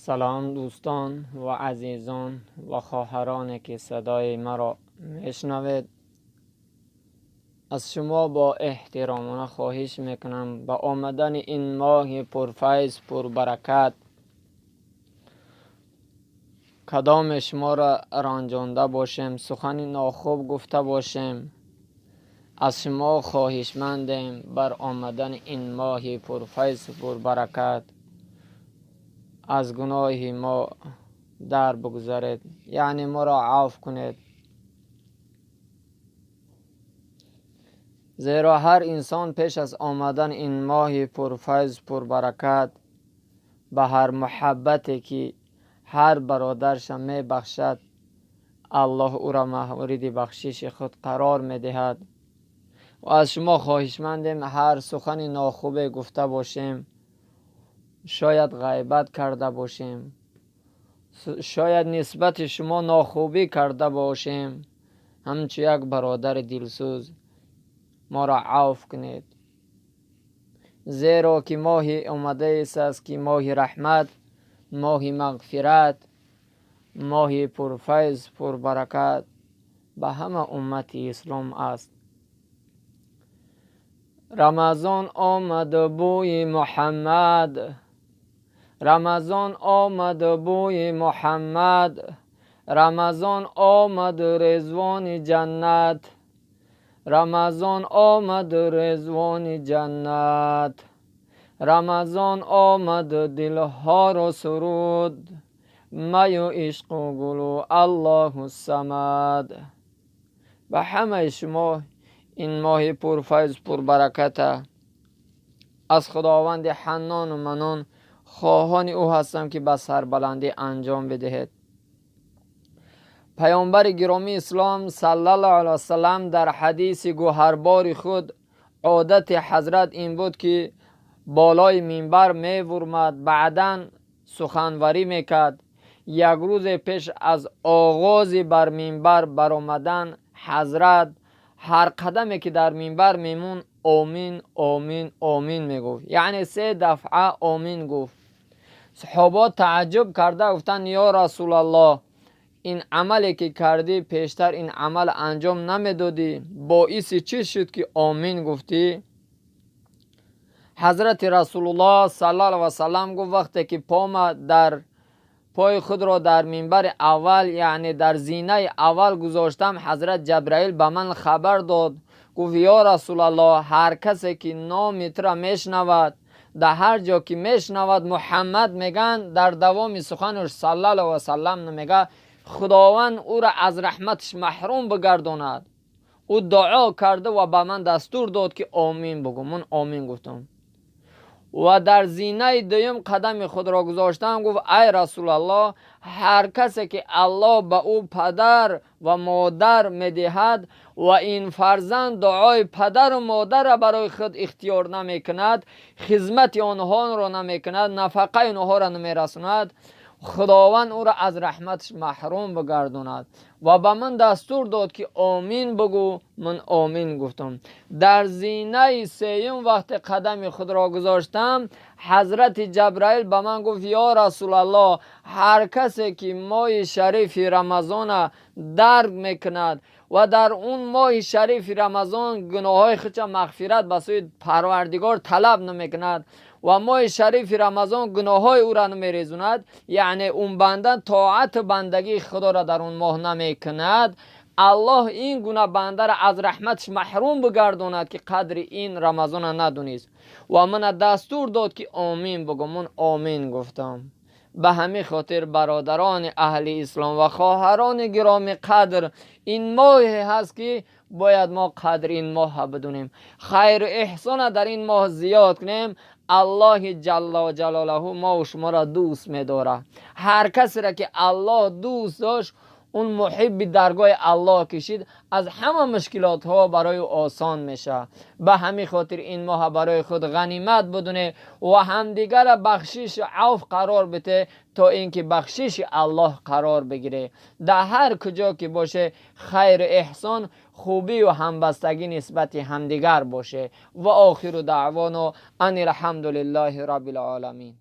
Салом дӯстон ва азизон ва хоҳароне ки садои маро мешунавед. Аз шумо бо эҳтиромона хоҳиш мекунам ба омадани ин моҳи пурфайз, пурбаракат кадоме шуморо ранҷонда бошем, сухани нохуб гуфта бошем, аз шумо хоҳишмандем бар омадани ин моҳи пурфайз, пурбаракат аз гуноҳи мо дар бигзаред, яъне моро афв кунед. Зеро ҳар инсон пеш аз омадани ин моҳи пурфайз, пурбаракат ба ҳар муҳаббате ки ҳар бародарша мебахшад, Аллоҳ ӯро мавриди бахшиши худ қарор медиҳад. Ва аз шумо хоҳишмандем ҳар сухани нохубе гуфта бошем, шояд ғайбат карда бошем, шояд нисбати шумо нохубӣ карда бошем, ҳамчу як бародари дилсӯз моро афв кунед. Зеро ки моҳи омадаест аст ки моҳи раҳмат, моҳи мағфират, моҳи пурфайз, пурбаракат ба ҳама уммати ислом аст. Рамазон омад бӯи Муҳаммад, Рамазон омад бӯи Муҳаммад, Рамазон омад Ризвони ҷаннат, Рамазон омад Ризвони ҷаннат, Рамазон омад дилҳоро суруд, маю ишқу гулу Аллоҳу самад. Ба ҳамаи шумо ин моҳи пурфайз, пурбараката аз Худованди Ҳаннону Манон хоҳони ӯ ҳастам ки ба сарбаландӣ анҷом бидиҳед. Паёмбари гиромии ислом саллаллоҳу алайҳи васаллам дар ҳадиси гӯҳарбори худ одати ҳазрат ин буд ки болои минбар мевурмад, баъдан суханварӣ мекард. Як рӯзе пеш аз оғози бар минбар баромадан ҳазрат ҳар қадаме ки дар минбар мемон омин, омин, омин мегуфт, яъне се дафъа омин гуфт. Саҳобо тааҷҷуб карда гуфтанд: ё Расулаллоҳ, ин амале ки кардӣ пештар ин амал анҷом намедодӣ, боиси чӣ шуд ки омин гуфтӣ? Ҳазрати Расулуллоҳ саллаллоҳу алайҳи васаллам гуфт: вақте ки пома дар пои худро дар минбари аввал, яъне дар зинаи аввал гузоштам, ҳазрат Ҷабраил ба ман хабар дод, гуфт: ё Расулаллоҳ, ҳар касе ки номи туро мешунавад, дар ҳар ҷо ки мешунавад Муҳаммад мегӯянд, дар давоми суханаш саллаллоҳу алайҳи васаллам мегӯяд, Худованд ӯро аз раҳматаш маҳрум бигардонад. Ӯ дуо карда ва ба ман дастур дод ки омин бигӯ. Ман омин гуфтам. Ва дар зинаи дуюм қадами худро гузоштам, гуфт: ай Расулаллоҳ, ҳар касе ки Аллоҳ ба ӯ падар ва модар медиҳад ва ин фарзанд дуои падару модарро барои худ ихтиёр намекунад, хизмати онҳоро намекунад, нафақаи онҳоро намерасонад, Худованд ӯро аз раҳматаш маҳрум бигардонад. Ва ба ман дастур дод ки омин бигӯ. Ман омин гуфтам. Дар зинаи сеюм вақте қадами худро гузоштам, ҳазрати Ҷабраил ба ман гуфт: ё Расулаллоҳ, ҳар касе ки моҳи шарифи Рамазона дарк мекунад ва дар он моҳи шарифи Рамазон гуноҳҳои худро мағфират ба сӯи Парвардигор талаб намекунад ва моҳи шарифи Рамазон гуноҳҳои ӯро намерезонад, яъне он банда тоату бандагии Худоро дар он моҳ намекунад, Аллоҳ ин гуна бандаро аз раҳматаш маҳрум бигардонад ки қадри ин Рамазонро надонист. Ва мана дастур дод ки омин бигӯ. Ман омин гуфтам. Ба ҳамин хотир бародарони аҳли ислом ва хоҳарони гиромӣ қадр, ин моҳе ҳаст ки бояд мо қадри ин моҳро бидонем, хайру эҳсонро дар ин моҳ зиёд кунем. Аллоҳи ҷалла ҷалолаҳу мо ва шуморо дӯст медорад. Ҳар касеро ки Аллоҳ дӯст дошт, он муҳибби даргоҳи Аллоҳ кишид, аз ҳама мушкилотҳо барои ӯ осон мешавад. Ба ҳамин хотир ин моҳ барои худ ғанимат бидоне ва ҳамдигарро бахшишу афв қарор бите, то инки бахшиши Аллоҳ қарор бигире. Дар ҳар куҷо ки боше, хайру эҳсон, хубию ҳамбастагӣ нисбати ҳамдигар боше. Ва охиру даъвоно ани алҳамдулиллаҳи раббил оламин.